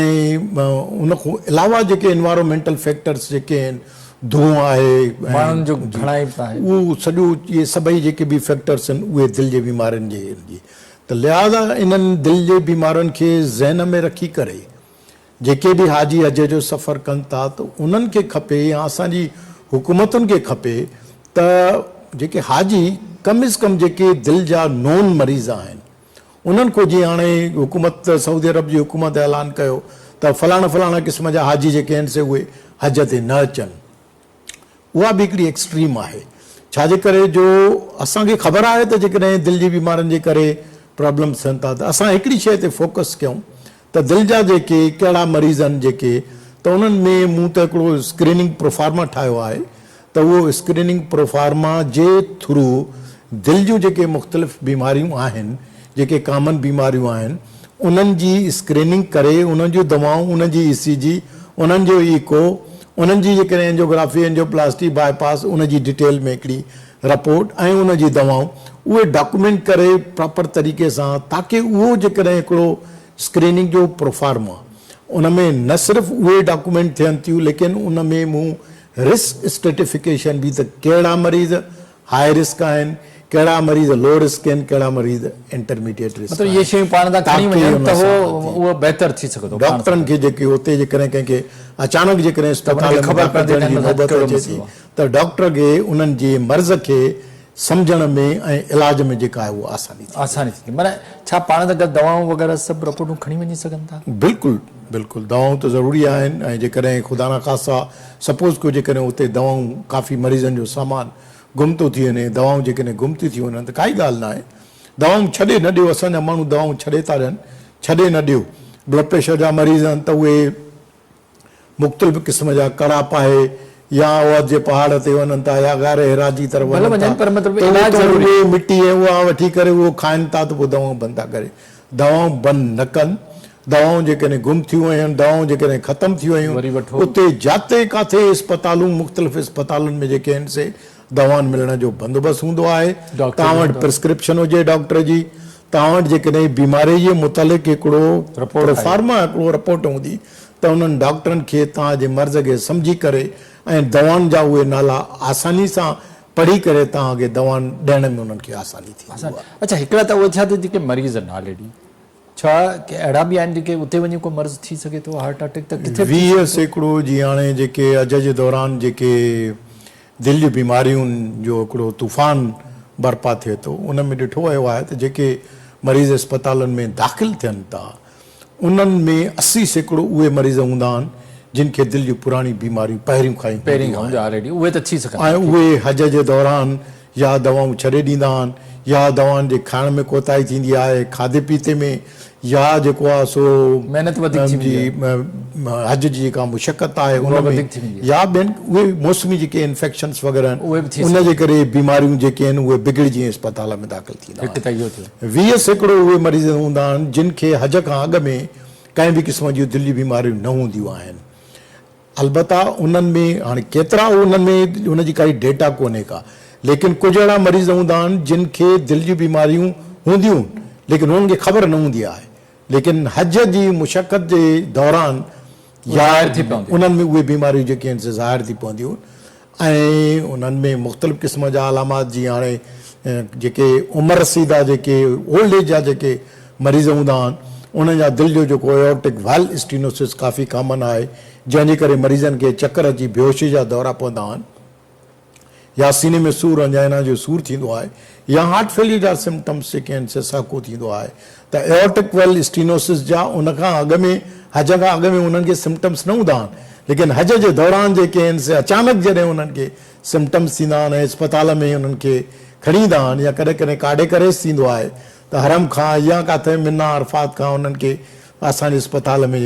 ان کان علاوه جيڪي انوائرمينٽل فيڪٽرس جيڪي آهن دونهون آهي ماڻهن جو گهڻائي آهي اهو سڄو اهي سڀئي جيڪي به فيڪٽرس آهن اهي دل جي بيمارين جي ته لهٰذا انهن دل جي بيمارن کي ذهن ۾ رکي ڪري جيڪي به حاجي حج جو سفر ڪن ٿا ته انهن کي کپي يا اسان جي حڪومتن کي کپي ته جيڪي حاجي ڪم از ڪم جيڪي دل جا نون مريض آهن انهن کي جيئن هاڻي حڪومت سعودي عرب جي حڪومت اعلان ڪيو ته فلاڻا فلاڻا قسم جا حاجي جيڪي آهن سي اهي حج تي نه اچن. اها به هڪڙي ايڪسٽريم آهي ڇا جي ڪري جو اسان کي خبر آهي ته جيڪڏهن دل جي بيمارين جي ڪري پرابلمس ٿين ٿا ته اسان هڪڙي شيء تي فوڪس ڪيون ته دل جا جيڪي ڪهڙا مريض آهن جيڪي ته انهن ۾ مون ته هڪڙو اسڪريننگ پروفارما ٺاهيو آهي ته اهو اسڪريننگ پروفارما جي ٿرو دل جون جيڪي مختلف بيماريون آهن جيڪي ڪامن بيماريون آهن انهن جي اسڪريننگ ڪري انهن جون دوائون انهن جي اي سي جي انهن جو ايڪو انهن جي جيڪڏهن اينجيوگرافي اينجيوپلاسٽي باء پاس ان جي ڊيٽيل ۾ هڪڙي رپورٽ ۽ ان جي دوائون اهي ڊاڪومينٽ ڪري پراپر طريقي سان تاڪه اهو جيڪڏهن هڪڙو اسڪريننگ جو پروفارما ان ۾ نه صرف اهي ڊاڪومينٽ ٿين ٿيون ليڪن ان ۾ مون رسڪ اسٽريٽيفڪيشن به ته ڪهڙا مريض هاء رسڪ آهن، ڪهڙا مريض لو رسڪ آهن، ڪهڙا مريض انٽرميڊيٽ رسڪ مطلب اهي شيون پاڻ تان کڻي وڃن ته اهو بهتر ٿي سگهندو. ڊاڪٽرن کي جيڪي اتي جيڪڏهن ڪنهن کي اچانڪ جيڪڏهن اسپتال ۾ داخل ٿيڻ جي نوبت اچي ٿي ته ڊاڪٽر کي انهن جي مرض کي سمجهڻ ۾ ۽ علاج ۾ جيڪا آهي اها آساني ٿيندي. آساني ٿيندي معنيٰ ڇا پاڻ سان گڏ دوائون وغيره سڀ رپورٽون کڻي وڃي سگهن ٿا؟ بلڪل بلڪل دوائون ته ضروري آهن ۽ جيڪڏهن خدا نخواسته سپوز ڪيو جيڪڏهن اتي دوائون ڪافي مريضن جو سامان گم ٿو ٿي وڃي دوائون جيڪڏهن گم ٿيون ٿي وڃن ته ڪائي ڳالهه ناهي دوائون ڇڏي نه ڏيو اسان جا ماڻهو دوائون ڇڏي ٿا ڏين ڇڏي نه ڏيو بلڊ پريشر جا مريض آهن ته اهي مختلف قسم جا ڪڙا پائي يا احد جي پهاڙ تي وڃن ٿا يا غار حرا جي طرف وڃن ٿا ته اتان اهي مٽي ۽ اها وٺي ڪري اهو کائن ٿا ته پوء دوائون بند ٿا ڪري. دوائون بند نه ڪن. دوائون جيڪڏهن گم ٿيون ويون، دوائون جيڪڏهن ختم ٿي ويون، اتي جاتي ڪاٿي اسپتالون مختلف اسپتالن ۾ جيڪي آهن سي دوائن ملڻ جو بندوبست هوندو آهي. توهان وٽ پرسڪرپشن هجي ڊاڪٽر جي، توهان وٽ جيڪڏهن بيماري جي متعلق هڪڙو پروفارما هڪڙو رپورٽ هوندي ته انهن ڊاڪٽرن کي توهان جي مرض کي سمجهي ڪري ۽ دوائن جا اهي نالا آساني سان پڙهي ڪري توهان کي دوائن ڏيڻ ۾ انهن کي آساني ٿيندي. اڇا هڪڙا ته اهي ٿيا ته جيڪي مريض آهن آلريڊي ڇا ڪي اهڙا به آهن جيڪي اتي وڃي ڪو مرض ٿي سگهي ٿو هارٽ اٽيڪ ته ڪٿي به ٿي 20 سيڪڙو جي هاڻي جيڪي اڄ جي دوران جيڪي دل جون بيماريون جو هڪڙو طوفان برپا ٿئي ٿو ان ۾ ڏٺو ويو آهي ته جيڪي مريض اسپتالن ۾ داخل ٿين ٿا انهن ۾ 80% اهي مريض هوندا آهن جن کي دل جون پراڻيون بيماريون پهريون کان ئي هونديون آهن ۽ اهي حج جي دوران يا دوائون ڇڏي ڏيندا آهن يا دوائن جي کائڻ ۾ ڪوتاهي ٿيندي آهي کاڌي پيتي ۾ يا جيڪو آهي سو محنت وڌيڪ ٿي ويندي آهي حج جي جيڪا مشقت آهي ان ۾ يا ٻين اهي موسمي جيڪي انفيڪشنس وغيره آهن ان جي ڪري بيماريون جيڪي آهن اهي بگڙجي اسپتال ۾ داخل ٿيندا آهن. 20% اهي مريض هوندا آهن جن کي حج کان اڳ ۾ ڪنهن به قسم جون دل جون بيماريون نه هونديون آهن. البته انهن ۾ هاڻي ڪيترا انهن ۾ ان جي ڪائي ڊيٽا ڪونهي ڪا ليڪن ڪجهه اهڙا مريض هوندا آهن جن کي دل جون بيماريون هونديون ليڪن انهن کي خبر نه هوندي آهي ليڪن حج جي مشقت جي دوران يا انهن ۾ اهي بيماريون جيڪي آهن سي ظاهر ٿي پونديون ۽ انهن ۾ مختلف قسم جا علامات جيئن هاڻي جيڪي عمر رسيده جيڪي اولڊ ايج جا جيڪي مريض هوندا آهن انهن جا دل جو جيڪو ايورٽڪ وال اسٽينوسس ڪافي ڪامن آهي جنهن جي ڪري مريضن کي چڪر اچي بيهوشي جا دورا پوندا آهن يا سيني ۾ سور انجائنا جو سور ٿيندو آهي يا هارٽ فيليئر جا سمپٽمس جيڪي آهن سي سهڪو ٿيندو آهي ته ايورٽڪ ويل اسٽينوسس جا ان کان اڳ ۾ حج کان اڳ ۾ انهن کي سمپٽمس نه هوندا آهن ليڪن حج جي دوران جيڪي آهن سي اچانڪ جڏهن انهن کي سمپٽمس ٿيندا آهن ۽ اسپتال ۾ انهن کي کڻي ايندا آهن يا ڪڏهن ڪڏهن ڪارڊيڪ اريسٽ ٿيندو آهي ته حرم کان يا ڪاٿي منا عرفات کان انهن کي اسان جي اسپتال ۾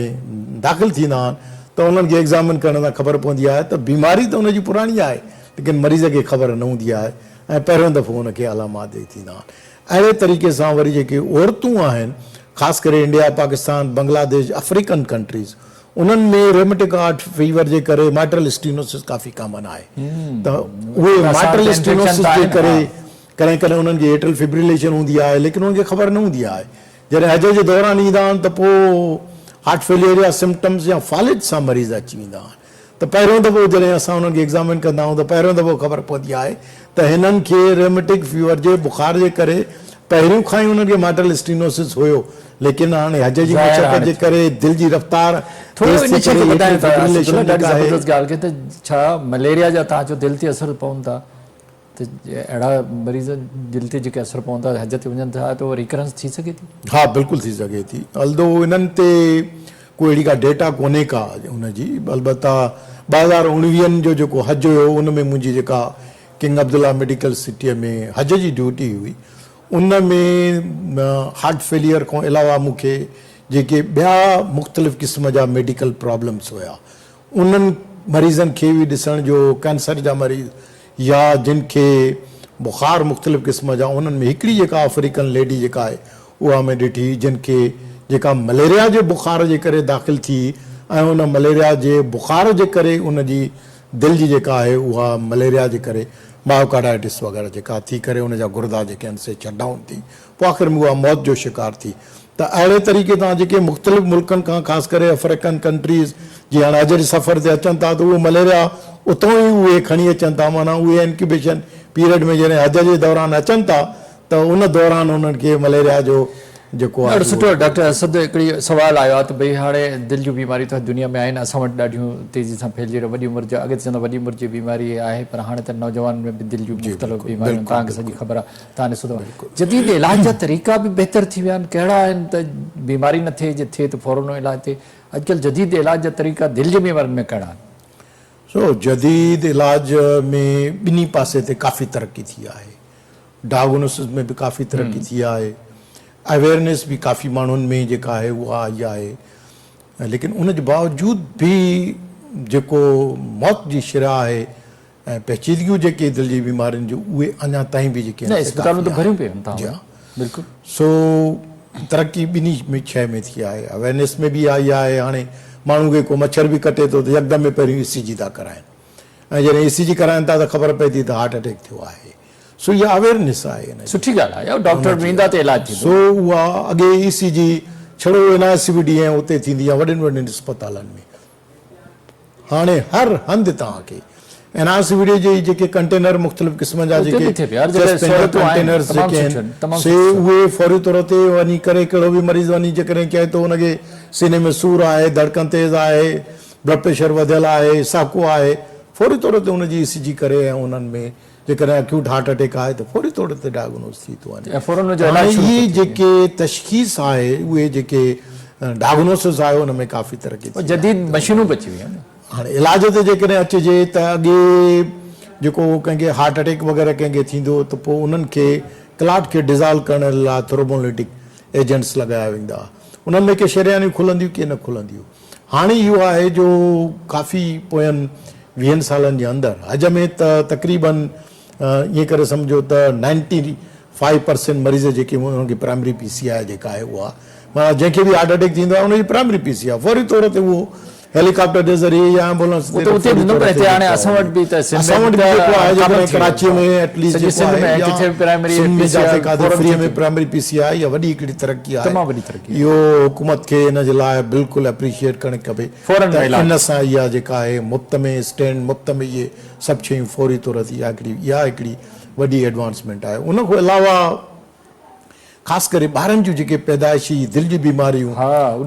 داخل ٿيندا آهن ته انهن کي ايگزامن ڪرڻ سان خبر پوندي آهي ته بيماري ته ان جي پراڻي آهي ليڪن مريض کي خبر نه هوندي آهي ۽ پهريون دفعو ان کي علامات جي ٿيندا آهن. اهڙي طريقي سان وري جيڪي عورتون آهن خاص ڪري India, Pakistan, Bangladesh, African countries انهن ۾ ريمٽڪ هارٽ فيور جي ڪري مائٽرل اسٽينوسس ڪافي ڪامن آهي ته اهي مائٽرل اسٽينوسس جي ڪري ڪڏهن ڪڏهن انهن کي ايٽرل فبريليشن هوندي آهي ليڪن انهن کي خبر نه هوندي آهي جڏهن حج جي دوران ايندا آهن ته پوء هارٽ فيليئر جا سمپٽمز يا فالج سان مريض اچي ويندا آهن ته پهريون دفعو جڏهن اسان انهن کي ايگزامن ڪندا آهيون ته پهريون دفعو خبر پوندي آهي ته هنن کي ريوميٽڪ فيور جي بخار جي ڪري پهريون کان ئي انهن کي مائٽرل اسٽينوسس هيو ليڪن هاڻي حج جي مشقت جي ڪري دل جي رفتار ٿورو ان شيء کي ٻڌايو ٿا اسد الله ڏاڍي زبردست ڳالهه ڪئي ته ڇا مليريا جا توهان چيو دل تي اثر پون ٿا ته اهڙا مريض دل تي جيڪي اثر پون ٿا حج تي وڃن ٿا ته اهو ريڪرنس ٿي سگهي ٿي؟ ها بلڪل ٿي سگهي ٿي الدو انهن تي ڪو اهڙي ڪا ڊيٽا ڪونهي ڪا ان جي البته ٻه هزار اڻويهن جو جيڪو حج هيو ان ۾ منهنجي جيڪا ڪنگ عبدالله ميڊيڪل سٽيء ۾ حج جي ڊيوٽي هئي ان ۾ هارٽ فيليئر کان علاوه مون کي جيڪي ٻيا مختلف قسم جا ميڊيڪل پرابلمس هيا انهن مريضن کي به ڏسڻ جو ڪينسر جا مريض يا جن کي بخار مختلف قسم جا انهن ۾ هڪڙي جيڪا آفريڪن ليڊي جيڪا آهي اها مين ڏٺي جن کي جيڪا مليريا جي بخار جي ڪري داخل ٿي ۽ ان مليريا جي بخار جي ڪري ان جي دل جي جيڪا آهي اها مليريا جي ڪري مايوڪارڊائٽس وغيره جيڪا ٿي ڪري ان جا گردا جيڪي آهن سي شٽ ڊائون ٿي پوء آخر ۾ اها موت جو شڪار ٿي ته اهڙي طريقي تان جيڪي مختلف ملڪن کان خاص ڪري افريقن ڪنٽريز جي هاڻي حج جي سفر تي اچن ٿا ته اهو مليريا اتان ئي اهي کڻي اچن ٿا معنيٰ اهي انڪيوبيشن پيريڊ ۾ جڏهن حج جي دوران اچن ٿا ته ان دوران انهن کي مليريا جو جيڪو آهي ڏاڍو سٺو ڊاڪٽر اسد هڪڙي سوال آيو آهي ته ڀئي هاڻي دل جون بيماريون ته دنيا ۾ آهن اسان وٽ ڏاڍيون تيزي سان ڦهلجي رهيون وڏي عمر جا اڳي ته چوندا وڏي عمر جي بيماري آهي پر هاڻي ته نوجوانن ۾ به دل جون مختلف بيماريون توهان کي سڄي خبر آهي توهان ڏسو ته جديد علاج جا طريقا به بهتر ٿي ويا آهن ڪهڙا آهن ته بيماري نه ٿئي جي ٿئي ته فورن علاج ٿئي اڄڪلهه جديد علاج جا طريقا دل جي بيمارين ۾ ڪهڙا آهن؟ سو جديد علاج ۾ ٻنهي پاسي تي ڪافي ترقي ٿي آهي ڊائگنوسس ۾ به ڪافي ترقي ٿي آهي اويئرنيس به ڪافي ماڻهن ۾ جيڪا آهي اها آئي آهي ليڪن ان جي باوجود به جيڪو موت جي شرح آهي ۽ پيچيدگيون جيڪي دل جي بيمارين جون اهي اڃا تائين به جيڪي نه اسپتالون ته ڀريون پيون آهن جي ها بلڪل سو ترقي ٻنهي ۾ شيء ۾ ٿي آهي اويرنيس ۾ به آئي آهي هاڻي ماڻهو کي ڪو مڇر به ڪٽي ٿو ته يڪدم ۾ پهريون اي سي جي ٿا ڪرائن ۽ جڏهن اي سي جي ڪرائن ٿا ته خبر پئي ٿي ته هارٽ اٽيڪ ٿيو آهي سو اها اويرنيس آهي ان جي سٺي ڳالهه آهي ڊاڪٽر به ايندا ته علاج ٿيندو سو اها اڳي اي سي جي ڇڙو N I C V D ۽ اتي ٿيندي يا وڏين وڏين اسپتالن ۾ هاڻي هر هنڌ توهان کي N I C V D جي جيڪي ڪنٽينر مختلف قسمن جا جيڪي چيسٽ پين جا ڪنٽينرز جيڪي آهن سي اهي فوري طور تي وڃي ڪري ڪهڙو به مريض وڃي جيڪڏهن چئي ٿو ان کي سيني ۾ سور آهي ڌڙڪن تيز آهي بلڊ پريشر وڌيل آهي سهڪو آهي فوري طور تي ان جي اي سي جي ڪري ۽ انهن ۾ جيڪڏهن اڪيوٽ هارٽ اٽيڪ آهي ته فوري طور تي ڊائگنوز ٿي ٿو وڃي. هاڻي اهي جيڪي تشخيص آهي اهي جيڪي ڊائگنوسس آهي ان ۾ ڪافي ترقي ٿي آهي. جديد مشينون به اچي ويون آهن. هاڻي علاج تي جيڪڏهن اچجي ته اڳي جيڪو ڪنهن کي هارٽ اٽيڪ وغيره ڪنهن کي ٿيندو ته پوء انهن کي ڪلاٽ کي ڊزالو ڪرڻ لاء ٿرومبوليٽڪ ايجنٽس لڳايا ويندا هئا. انهن ۾ ڪي شريانيون کلنديون ڪي نه کلنديون. هاڻي اهو آهي جو ڪافي پوين ويهن سالن جي اندر حج ۾ ته تقريبن ائين ڪري سمجهو ته نائنٽي فائيو پرسينٽ مريض جيڪي انهن کي پرائمري پي سي آء جيڪا آهي اها معنيٰ جنهن کي به هارٽ اٽيڪ ٿيندو آهي ان جي پرائمري پي سي آء فوري طور تي اهو هيليڪاپٽر جي ذريعي يا ايمبولنس تي اتي به نه پر هتي هاڻي اسان وٽ به ته سنڌ اسان وٽ به جيڪو آهي جيڪڏهن ڪراچي ۾ ايٽ ليسٽ جيڪو آهي يا سنڌ ۾ جاتي ڪاٿي فري ۾ پرائمري پي سي آء اها وڏي هڪڙي ترقي آهي تمام وڏي ترقي اهو حڪومت کي ان جي لاء بلڪل اپريشيئيٽ ڪرڻ کپي ته ان سان اها جيڪا آهي مفت ۾ اسٽينڊ مفت ۾ اهي سڀ شيون فوري طور تي اها هڪڙي اها هڪڙي وڏي ايڊوانسمينٽ آهي ان کان علاوه خاص ڪري ٻارن جون جيڪي پيدائشي دل جون بيماريون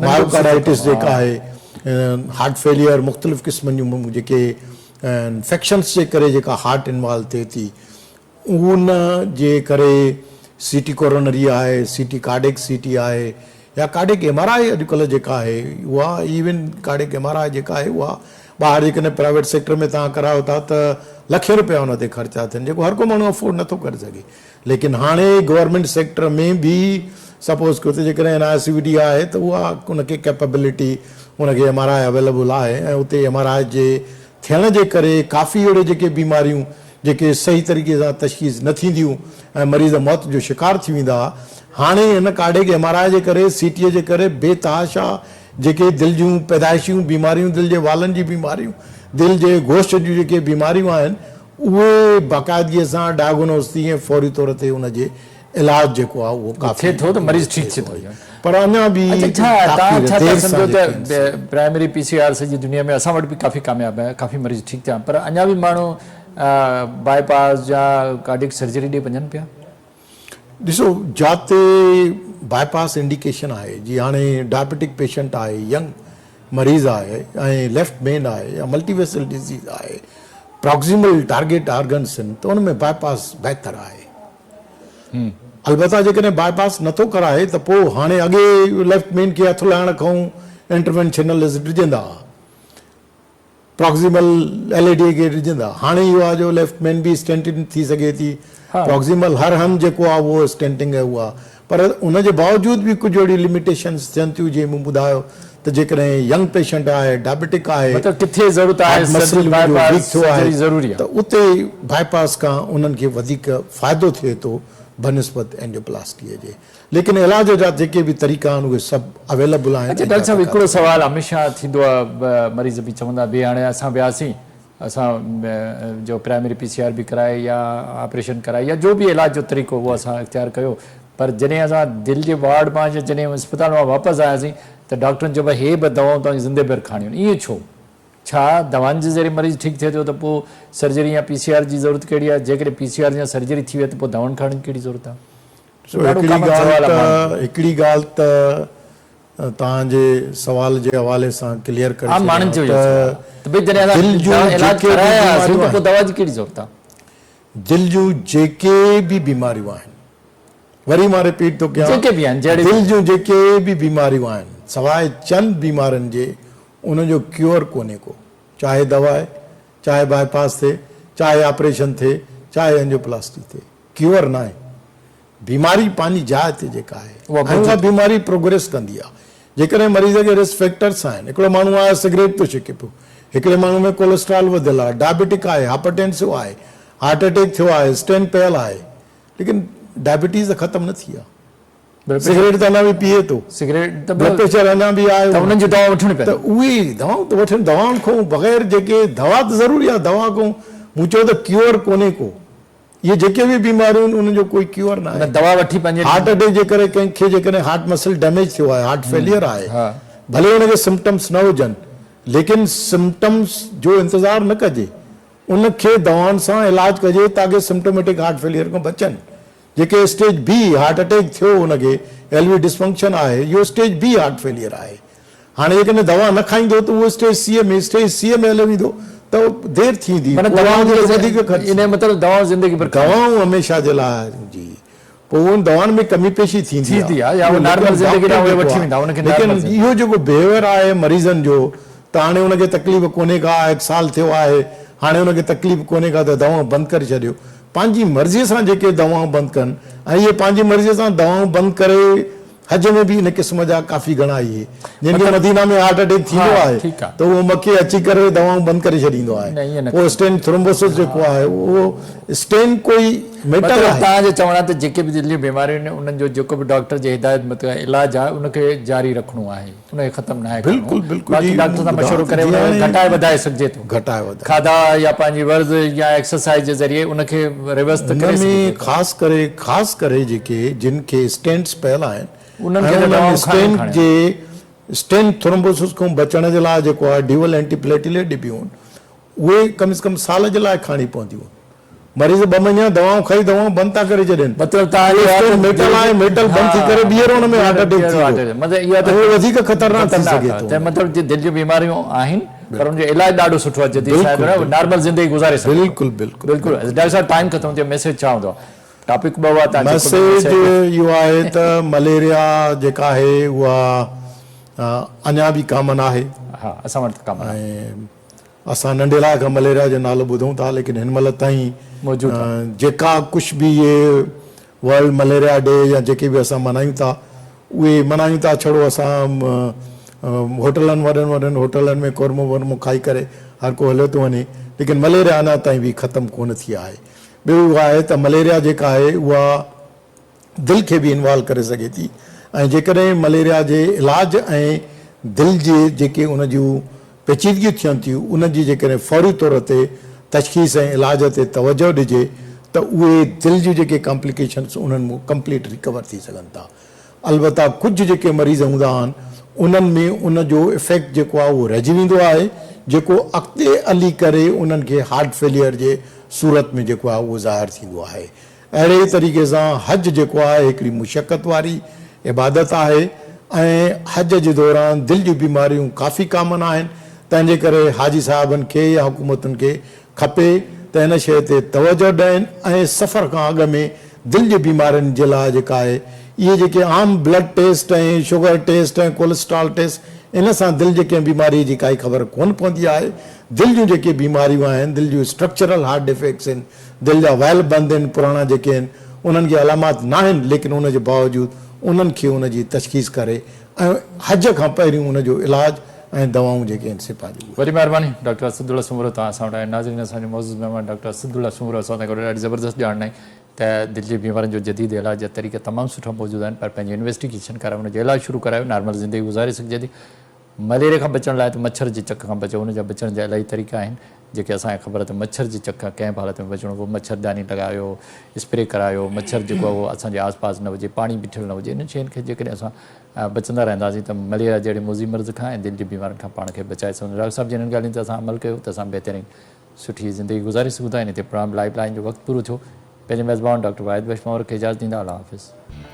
مايوڪارڊائٽس جيڪا آهي هارٽ فيليئر مختلف قسمن جون جيڪي انفيڪشنس جي ڪري جيڪا هارٽ انوالو ٿئي ٿي ان جي ڪري سي ٽي ڪورونري آهي C T cardiac C T آهي يا ڪارڊيڪ ايم آر I اڄڪلهه جيڪا آهي اها even cardiac M R I جيڪا آهي اها ٻاهر جيڪڏهن پرائيويٽ سيڪٽر ۾ توهان ڪرايو ٿا ته لکين روپيا ان تي خرچ ٿا ٿين جيڪو هر ڪو ماڻهو افورڊ نٿو ڪري سگهي ليڪن هاڻي گورنمينٽ سيڪٽر ۾ به سپوز ڪيو ته جيڪڏهن N I C V D آهي ته اها ان کي ڪيپبلٽي ان کي ايم آر I available آهي ۽ اتي ايم آر I جي ٿيڻ جي ڪري ڪافي اهڙي جيڪي بيماريون جيڪي صحيح طريقي سان تشخيص نه ٿينديون ۽ مريض موت جو شڪار ٿي ويندا ها هاڻي هن ڪارڊيڪ ايم آر I جي ڪري سي ٽي جي ڪري بي تحاشا جيڪي دل جون پيدائشيون بيماريون دل جي والن جي بيماريون دل جي گوشت جون جيڪي بيماريون آهن اهي باقاعدگي سان ڊائگنوز ٿي ۽ فوري طور تي ان جي علاج جيڪو آهي اهو ڪافي ٿئي ٿو ته مريض ٺيڪ ٿي ٿو وڃي پر اڃا به اڇا ڇا توهان ڇا ٿا سمجهو ته پرائمري پي سي آر سڄي دنيا ۾ اسان وٽ به ڪافي ڪامياب آهي ڪافي مريض ٺيڪ ٿيا آهن پر اڃا به ماڻهو باء پاس يا ڪارڊيڪ سرجري ڏي وڃن پيا. ڏسو جاتي باء پاس انڊيڪيشن آهي جي هاڻي ڊائبيٽڪ پيشنٽ آهي ينگ مريض آهي ۽ ليفٽ مين آهي يا ملٽي ويسل ڊزيز آهي پراڪسيمل ٽارگيٽ آرگنس آهن ته ان ۾ باء پاس بهتر آهي البته جيڪڏهن باء پاس نٿو ڪرائي ته پوء هاڻي اڳي ليفٽ مين کي هٿ لائڻ کان انٽروينشنلسٽ ڊڄندا هئا پراڪسيمل ايل اي ڊي کي ڊڄندا هاڻي اهو آهي جو ليفٽ مين به اسٽينٽنگ ٿي سگهي ٿي پراڪسيمل هر هنڌ جيڪو آهي اهو اسٽينٽنگ اهو آهي پر ان جي باوجود به ڪجهه اهڙيون لميٽيشنس ٿين ٿيون جيئن مون ٻڌايو ته جيڪڏهن ينگ پيشنٽ آهي ڊائبيٽڪ آهي مطلب ڪٿي ضرورت آهي مسل باء جو پاس ويڪ ٿيو آهي سرجري ضروري آهي ته اتي باء پاس کان انهن کي وڌيڪ فائدو ٿئي ٿو بنسبت اينجيوپلاسٽيء جي ليڪن علاج جا جيڪي به طريقا آهن اهي سڀ اويليبل آهن اڇا ڊاڪٽر صاحب هڪڙو سوال هميشه ٿيندو آهي مريض به چوندا به هاڻي اسان وياسين اسان جو پرائمري پي سي آر به ڪرائي يا آپريشن ڪرائي يا جو به علاج جو طريقو اهو اسان اختيار ڪيو پر جڏهن اسان دل جي وارڊ مان يا جڏهن اسپتال مان واپس آياسين ته ڊاڪٽرن چيو ڀاء هي به دوائون توهان کي زندگي ڀر کائڻيون آهن ائين ڇو؟ ڇا دوائن جي ذريعي مريض ٺيڪ ٿئي ٿو ته پوء سرجري يا پي سي آر جي ضرورت ڪهڙي آهي جيڪڏهن پي سي آر يا سرجري ٿي وئي ته پوء دوائن کائڻ جي ڪهڙي ضرورت آهي؟ سو هڪڙي ڳالهه ته هڪڙي ڳالهه ته توهان جي سوال جي حوالي سان ڪليئر ڪري ڇڏيان ته دل جون جيڪي به بيماريون آهن دل جون جيڪي به بيماريون آهن وري مان رپيٽ ٿو ڪيان دل جون جيڪي به بيماريون آهن سواء چند بيمارين جي ان جو ڪيور ڪونهي ڪو چاهي دوا آهي چاهي باء پاس ٿئي چاهي آپريشن ٿئي چاهي اينجيوپلاسٽي ٿئي ڪيور ناهي بيماري پنهنجي جاء تي جيڪا آهي ۽ اها بيماري پروگريس ڪندي آهي. جيڪڏهن مريض کي رسڪ فيڪٽرس آهن، هڪڙو ماڻهو آهي سگريٽ ٿو ڇڪي پيو، هڪڙي ماڻهو ۾ ڪوليسٽرال وڌيل آهي، ڊائبيٽڪ آهي، هائپرٽينسو آهي، هارٽ اٽيڪ ٿيو آهي، اسٽينٽ پيل آهي، ليڪن ڊائبيٽيز ته ختم نه ٿي آهي. سگريٽ ته اڃا به پيئي ٿو، بلڊ پريشر اڃا به آهي ته انهن جون دوائون وٺڻيون پونديون. ته اهي دوائون ته وٺن، دوائن کان بغير جيڪي دوا ته ضروري آهي، دوا کان مون چيو ته ڪيور ڪونهي ڪو. اهي جيڪي به بيماريون آهن انهن جو ڪوئي ڪيور نه آهي. دوا وٺي پنهنجي هارٽ اٽيڪ جي ڪري ڪنهن کي جيڪڏهن هارٽ مسل ڊيميج ٿيو آهي هارٽ فيليئر آهي ڀلي ان کي سمپٽمس نه هجن ليڪن سمپٽمس جو انتظار نه ڪجي ان کي دوائن سان علاج ڪجي تاڪه سمپٽوميٽڪ هارٽ فيليئر کان بچن جيڪي اسٽيج بي هارٽ اٽيڪ ٿيو ان کي ايل وي ڊسفنڪشن آهي اهو اسٽيج بي هارٽ فيليئر آهي هاڻي جيڪڏهن دوا نه کائيندو ته اهو اسٽيج سي ۾ اسٽيج سي ۾ هليو ويندو ته دير ٿيندي معنيٰ دوائن جي وڌيڪ خرچ ان جو مطلب دوائون زندگي ڀر کائڻ دوائون هميشه جي لاء جي پوء انهن دوائن ۾ ڪمي پيشي ٿيندي ٿيندي آهي يا اهي نارمل زندگي ڏانهن اهي وٺي ويندا ان کي ليڪن اهو جيڪو بيهيوئر آهي مريضن جو ته هاڻي ان کي تڪليف ڪونهي ڪا هڪ سال ٿيو آهي هاڻي ان کي تڪليف ڪونهي ڪا ته دوائون بند ڪري ڇڏيو پنهنجي مرضي سان جيڪي دوائون بند ڪن ۽ اهي پنهنجي مرضي سان دوائون بند ڪري حج ۾ به ان قسم جا ڪافي گهڻا اهي جن کي مدينه ۾ هارٽ اٽيڪ ٿيندو آهي ته اهو مڪي اچي ڪري دوائون بند ڪري ڇڏيندو آهي پوء اسٽين ٿرومبوسس جيڪو آهي اهو اسٽين ڪوئي ميٽل آهي. توهان جو چوڻ آهي ته جيڪي به دل جون بيماريون آهن انهن جو جيڪو به ڊاڪٽر جي هدايت مطابق علاج آهي ان کي جاري رکڻو آهي ان کي ختم ناهي ڪرڻو بلڪل بلڪل باقي ڊاڪٽر سان مشورو ڪري ان کي گهٽائي وڌائي سگهجي ٿو گهٽائي وڌائي کاڌا يا پنهنجي ورزش يا ايڪسرسائز جي ذريعي ان کي ريورس ته ڪري ان ۾ خاص ڪري خاص ڪري جيڪي جن کي اسٽينٽس پيل آهن انهن کي ته اسٽينٽ جي اسٽينٽ ٿرومبوسس کان بچڻ جي لاء جيڪو آهي ڊيول اينٽي پليٽليٽ ڏبيون اهي ڪم از ڪم سال جي لاء کائڻي پونديون. مريض ٻه مهينا دوائون کائي دوائون بند ٿا ڪري ڇڏين. مطلب توهان جو اهو ميٽل آهي ميٽل بند ٿي ڪري ٻيهر ان ۾ هارٽ اٽيڪ ٿي ويو مطلب اها ته اهو وڌيڪ خطرناڪ ٿي سگهي ٿو. ته مطلب جي دل جون بيماريون آهن پر ان جو علاج ڏاڍو سٺو آهي جديد سائنس ۾ نارمل زندگي گذاري سگهي ٿو. بلڪل بلڪل بلڪل ڊاڪٽر صاحب ٽائيم ختم ٿي ويو ميسيج ڇا هوندو ٽاپڪ ٻه هئا توهان جيڪو به ميسيج ميسيج اهو آهي ته مليريا جيڪا آهي اها اڃا به ڪامن آهي. ها اسان وٽ ته ڪامن آهي. اسان ننڍي لاء کان مليريا جو نالو ٻڌون ٿا ليڪن هن مهل تائين موجود آهي. جيڪا ڪجهه به اهي ورلڊ مليريا ڊي يا جيڪي به اسان ملهايون ٿا اهي ملهايون ٿا ڇڙو اسان هوٽلن وڏن وڏن هوٽلن ۾ قورمو ورمو کائي ڪري هر ڪو هليو ٿو وڃي ليڪن مليريا اڃا تائين به ختم ڪونه ٿي آهي ٻيو اهو آهي ته مليريا جيڪا آهي اها دل کي به انوالو ڪري سگهي ٿي ۽ جيڪڏهن مليريا جي علاج ۽ دل جي جيڪي ان جون پيچيدگيون ٿين ٿيون ان جي جيڪڏهن فوري طور تي تشخيص ۽ علاج تي توجهه ڏجي ته اهي دل جون جيڪي ڪامپليڪيشنس انهن مون ڪمپليٽ ريڪور ٿي سگهن ٿا البته ڪجهه جيڪي مريض هوندا آهن انهن ۾ ان جو افيڪٽ جيڪو آهي اهو رهجي ويندو آهي جيڪو اڳتي هلي ڪري انهن کي هارٽ فيليئر جي صورت ۾ جيڪو آهي اهو ظاهر ٿيندو آهي اهڙي ئي طريقي سان حج جيڪو آهي هڪڙي مشقت واري عبادت آهي ۽ حج جي دوران دل جون بيماريون ڪافي ڪامن آهن تنهن جي ڪري حاجي صاحبن کي يا حڪومتن کي کپي ته ان شيء تي توجه ڏين ۽ سفر کان اڳ ۾ دل جي بيمارين جي لاء جيڪا آهي اهي جيڪي عام blood test ۽ sugar test ۽ cholesterol test ان سان دل جي ڪنهن بيماري جي ڪائي خبر ڪونه پوندي آهي دل جون جيڪي بيماريون آهن دل جون اسٽرڪچرل هارٽ ڊفيڪٽس آهن دل جا ويل بند آهن پراڻا جيڪي آهن انهن کي علامات ناهن ليڪن ان جي باوجود انهن کي ان جي تشخيص ڪري ۽ حج کان پهريون ان جو علاج ۽ دوائون جيڪي آهن سي پنهنجو اهي. وڏي مهرباني ڊاڪٽر اسد الله سومرو توهان اسان وٽ آيا ناظرين اسان جو معزز مهمان ڊاڪٽر اسد الله سومرو اسان سان گڏ ڏاڍي زبردست ڄاڻ ڏنائين ته دل جي بيمارين جو جديد علاج جا طريقا تمام سٺا موجود آهن پر پنهنجي انويسٽيگيشن ڪرائي ان جو علاج شروع ڪرايو نارمل زندگي گذاري سگهجي ٿي مليريا کان بچڻ لاء ته مڇر جي چڪ کان بچو ان جا بچڻ جا الاهي طريقا آهن. جيڪي اسان کي خبر ته مڇر جي چڪ کان ڪنهن به حالت ۾ بچڻو پوء مڇر داني لڳايو اسپري ڪرايو مڇر جيڪو آهي اهو اسان جي آس پاس نه هجي پاڻي بيٺل نه هجي انهن شين کي جيڪڏهن اسان بچندا رهنداسين ته مليريا جهڙي موذي مرض کان ۽ دل جي بيمارين کان پاڻ کي بچائي سگهون ٿا. ڊاڪٽر صاحب جي انهن ڳالهين تي اسان عمل ڪيو ته اسان بهترين سٺي زندگي گذاري سگهون ٿا. ان تي پروگرام لائيف لائين جو وقت پورو ٿيو. پنهنجي ميزبان ڊاڪٽر واحد بخش پنهور کي اجازت ڏيندا. الله حافظ.